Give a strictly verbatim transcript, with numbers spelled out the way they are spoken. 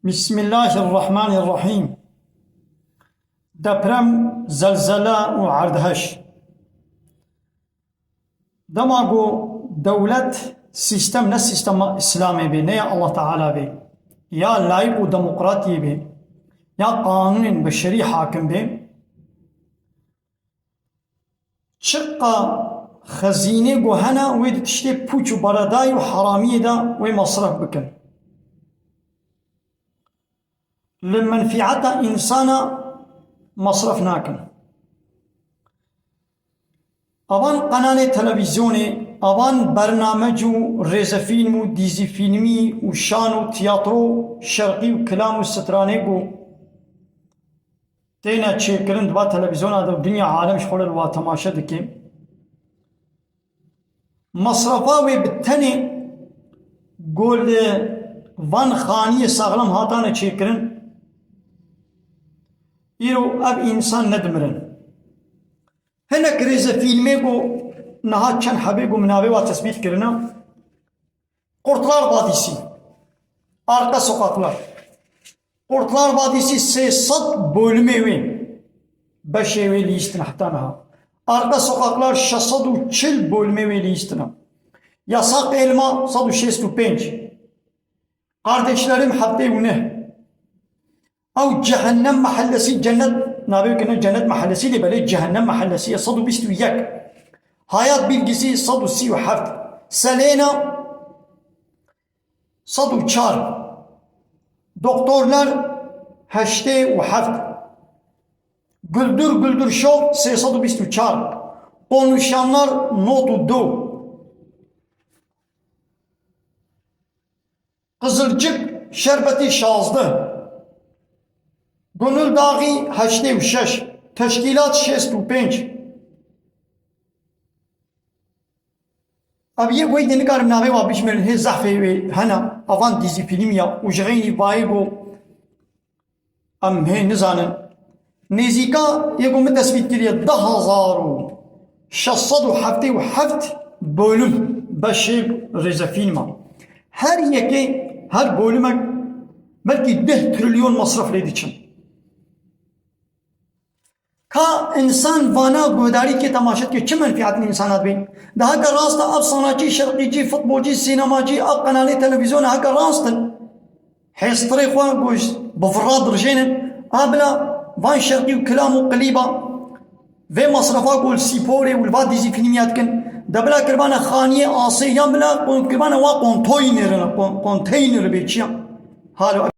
Bismillahirrahmanirrahîm. Deprem, zelzele û erdheş. Dema ku dewlet sîstem ne sîstema Îslamê bê, ne ya Allah Teala bê, ya layîk û demokratiyê bê, ya qanûnên beşerî hakim bê, çiqa xezînê ku hene, wê di tiştê pûç û beredayî û heramiyê de wê mesref bikin. Li menfîeta însana mesref nakin. Avan qenalê televîzyonê, avan bernamec û rêzefîlm û dîzîfîlmî û şan û tiyatro şerqî û kilam û stranê ku têne çêkirin, di va televîzyona de û dinya alem ji xwe re li wa temaşe dike. Mesrefa wê bi tenê ku li van xaniyê saxlem hatane çêkirin, îro ev însan nedimirin. Hinek rêzefîlmê ku niha çend hebê ku min navê wa tesbît kirine, Kurtlar Vadisi, Arka Sokaklar. Kurtlar Vadisi sê sed bölümê wê, beşê wê lîstin heta niha. Arka Sokaklar şeş sed û çil bölümê wê lîstin. Yasak Elma sed û şêst û pênc. Kardeşlerim heftê û neh. Ew Cehennem Mahallesi, cennet navê kine Cennet Mahallesi lê belê Cehennem Mahallesi ye, sed û bîst û yek. Hayat Bilgisi sed û sî û heft. Selena sed û çar. Doktorlar heştê û heft. Güldür Güldür Show sê sed û bîst û çar. Konuşanlar nod û du. Qizilcik Şerbeti şazdeh. Gönül Dağı heştê û şeş. Teşkîlat şêst û pênc. Ev yê weyde nikarim navê wa bijmirin, hê zehfê wê hene, avan dîzî fîlm ya û ji xeynî vayê ku em hê nizanin. Nêzîka yê ku min tespît kiriye, du hezar û şeş sed û heftê û heft bölüm, beşê rêzefîlma. Her yekê, her bölümek belkî deh trilyon mesref lê diçin. Ka însan vana guhdarî ke temaşe dike, çi menfîet li însana dibê? Di heke rast e, ev sanatçî, şerqîcî, futbolcî, sînemacî, ev qenalê televîzyonê heke rast in, hêstirê xwe ku ji bi virra dirijênin, a bila van şerqî û kilam û qilîba vê masrefa ku li sîporê û li va dîzî fîlmiya dikin, de bila kiribane xaniyê asê, yan bila kiribane wa kontoynêrine, kon-, konteyner bê çi ya? Halo